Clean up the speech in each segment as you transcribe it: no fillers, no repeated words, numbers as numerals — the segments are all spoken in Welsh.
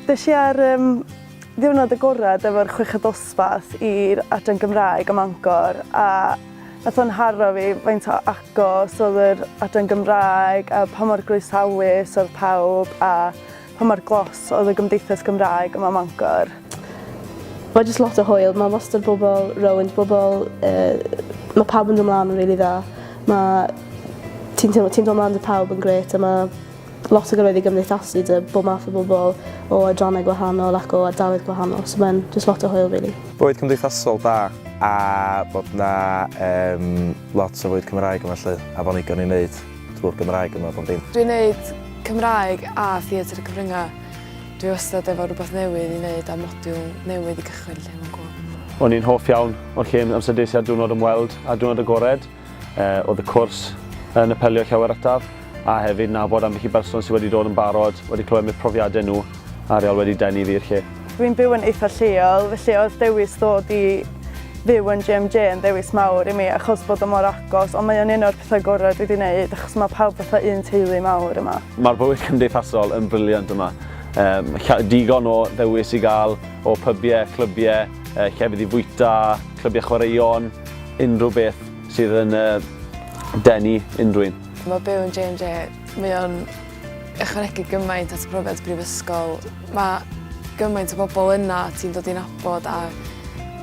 Des i ar um, ddiwrnod agored efo'r chweched dosbarth i'r adran Gymraeg ym Mangor a nath o'n haro fi faint o agos oedd yr adran Gymraeg a pa mor groesawus oedd pawb a pa mor glos oedd y gymdeithas Gymraeg yma ym Mangor. Mae jyst lot o hwyl, mae wastad bobl rownd, bobl, uh, mae pawb yn dod mlaen yn rili dda. Mae ti'n teimlo, ti'n dod mlaen 'da pawb yn grêt a mae lot o gyfleoedd i gymdeithasu 'da bob math o bobl o adrannau gwahanol ac o ardaloedd gwahanol, so mae'n jyst lot o hwyl really. Bywyd cymdeithasol da a bod 'na yym lot o fwyd Cymraeg yma 'lly a bo' 'na igon i neud drw'r Gymraeg yma bob dim. Dwi'n neud Cymraeg a theatr y cyfryngau. Dwi wastad efo rhywbeth newydd i neud a modiwl newydd i gychwyn 'lly mae'n cŵl. O'n i'n hoff iawn o'r lle amser des i ar diwrnod ymweld a diwrnod agored. Oedd y cwrs yn apelio llawer ataf a hefyd nabod ambell i berson sydd wedi dod yn barod, wedi clywed am eu profiadau nhw a reol wedi denu fi i'r lle. Dwi'n byw yn eitha lleol, felly oedd dewis ddod i fyw yn JMJ yn ddewis mawr i mi achos bod o mor agos, ond mae o'n un o'r pethau gorau dwi wedi wneud achos mae pawb fatha un teulu mawr yma. Mae'r bywyd cymdeithasol yn brilliant yma. Um, digon o ddewis i gael o pybiau, clybiau, llefydd i fwyta, clybiau chwaraeon, unrhyw beth sydd yn denu unrhyw un. Mae byw yn J&J, mae o'n ychwanegu gymaint at y profiad brifysgol. Mae gymaint o bobl yna ti'n dod i nabod a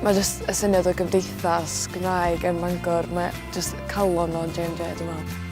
mae jyst y syniad o gymdeithas Gymraeg ym Mangor, mae jyst calon o'n J&J dwi'n meddwl.